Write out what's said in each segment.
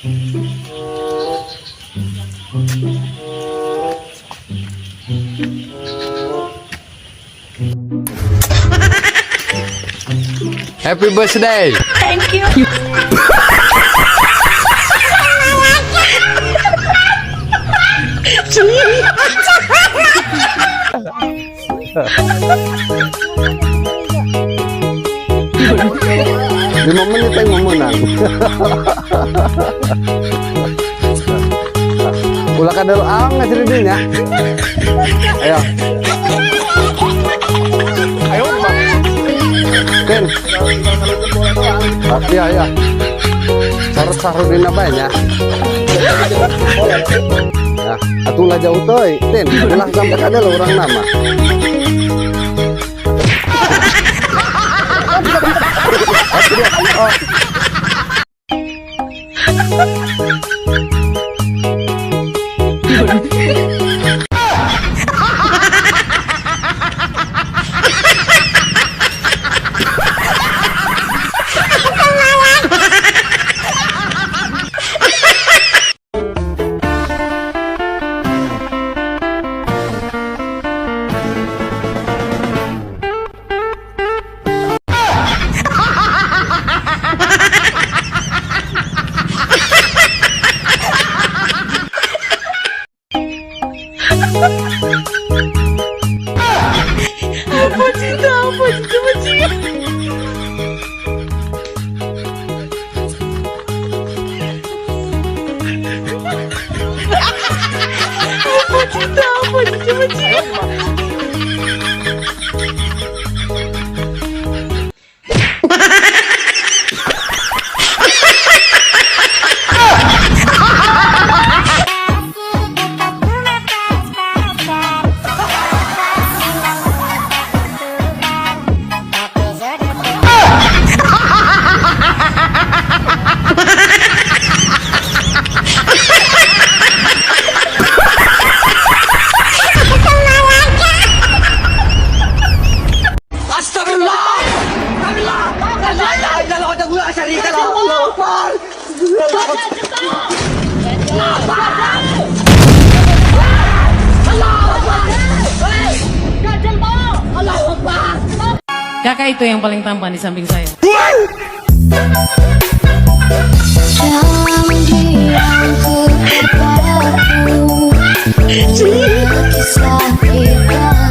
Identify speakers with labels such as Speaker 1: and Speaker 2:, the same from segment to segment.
Speaker 1: Happy birthday.
Speaker 2: Thank you.
Speaker 1: 5 menit yang memenang. Ulah kadal ang ngajeridinya. Ayo. Ayo, Pak. Tin. Ah, iya, iya. Sarut sarudina bae nya. Ya, atulah jauh teuy, Tin. Ulah sampai kada urang nama. Oh.
Speaker 2: Apa cinta, apa cinta, apa cinta. Apa cinta, apa cinta, apa cinta.
Speaker 3: Kakak itu yang paling tampan di samping saya.
Speaker 4: Jangan diam ku terpaku. Kisah kita.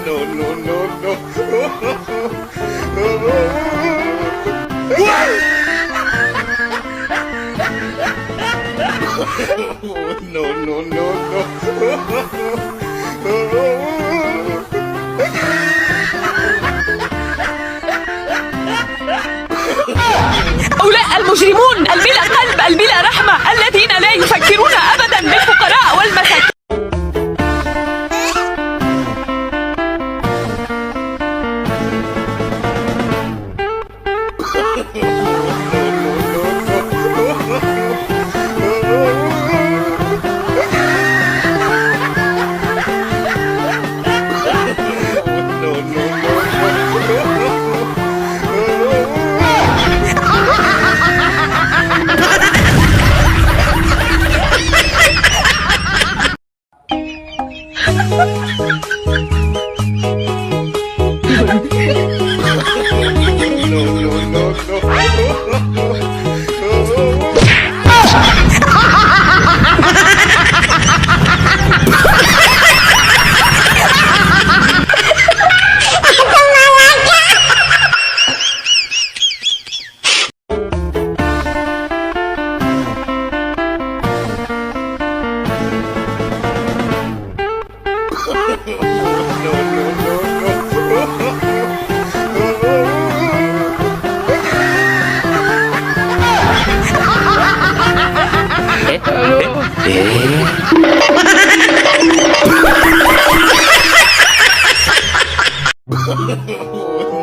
Speaker 5: No, no, no, no. No, no, no, no.
Speaker 2: هؤلاء المجرمون البلا قلب البلا رحمة الذين لا يفكرون أبدا بالفقراء والمساكين.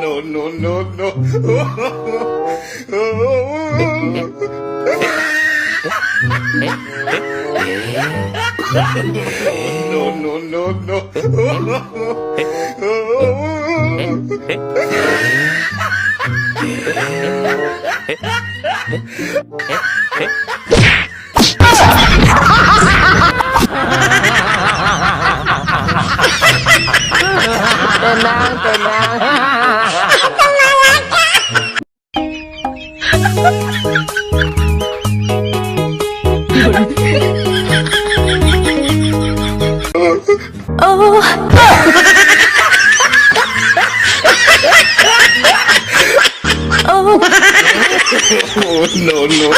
Speaker 5: No, no, no, no. No, no, no, no. No, no, no, no. No, no, no, no.
Speaker 2: Tenang, tenang. Oh. Oh.
Speaker 5: No, no, no.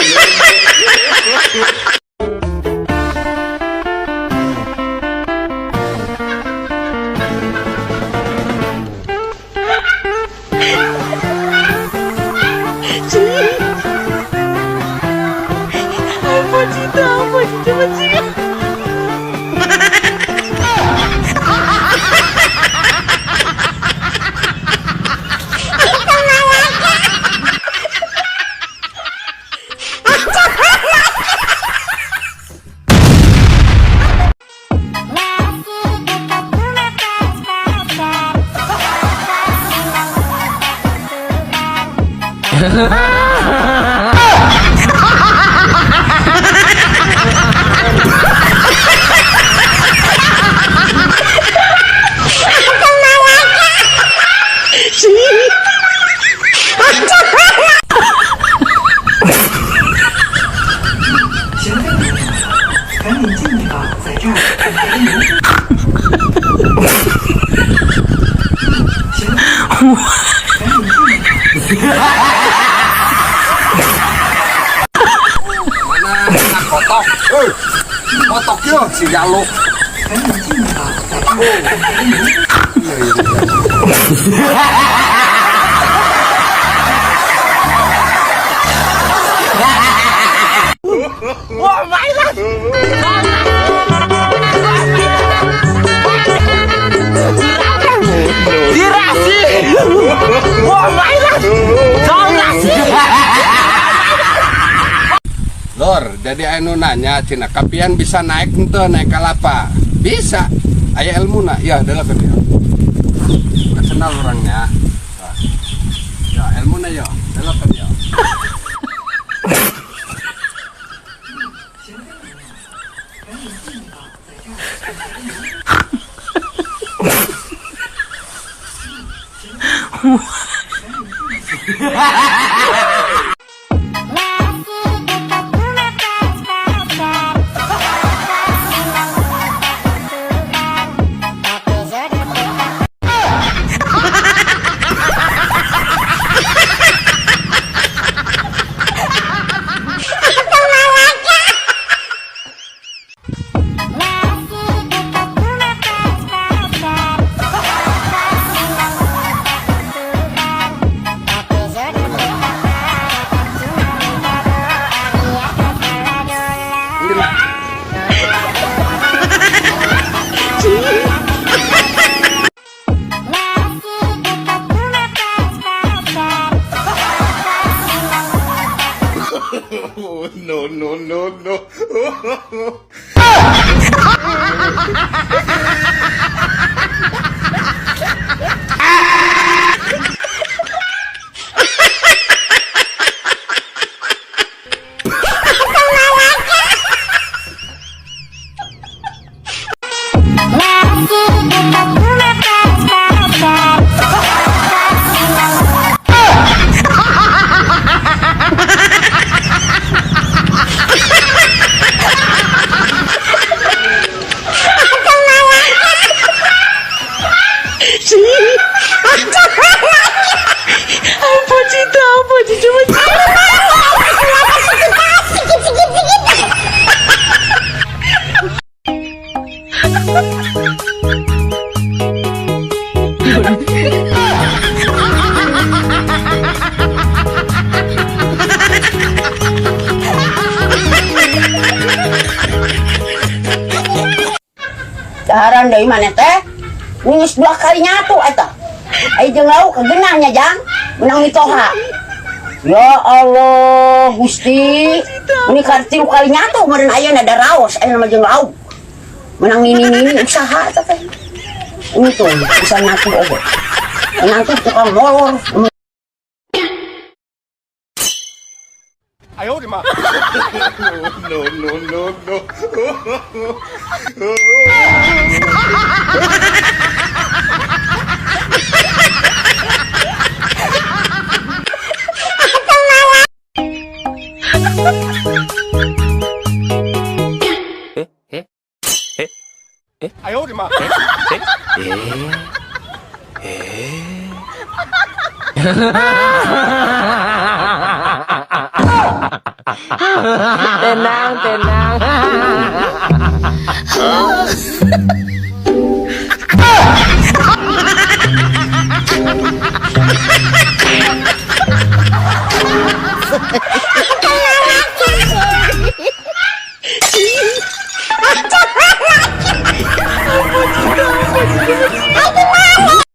Speaker 2: 我知道，我这么这个。
Speaker 1: Mana anak kotok? Kotok yo si Jaluk. Lor, jadi anu nanya cina kapian bisa naik ente naik kalapa? Bisa. Aya ilmuna, ya adalah kan ya. Kenal orangnya. Ya ilmuna ya, adalah kan ya.
Speaker 5: No, no, no, no.
Speaker 6: deui maneh teh. Geus dua kali nyatu eta. Ai jeung lauk kegenahnya, Jang. Menang mitoha. Ya Allah, Gusti. Ini tilu kali nyatu meureun ayeuna da raos ayeuna mah jeung lauk. Menang nini-nini usaha eta teh. Untung bisa nyatu oge. Nyatu tukang molor.
Speaker 1: 哎呦我的妈！
Speaker 5: No, no, no, no.
Speaker 1: 哎呦我的妈！
Speaker 3: Tenang, tenang.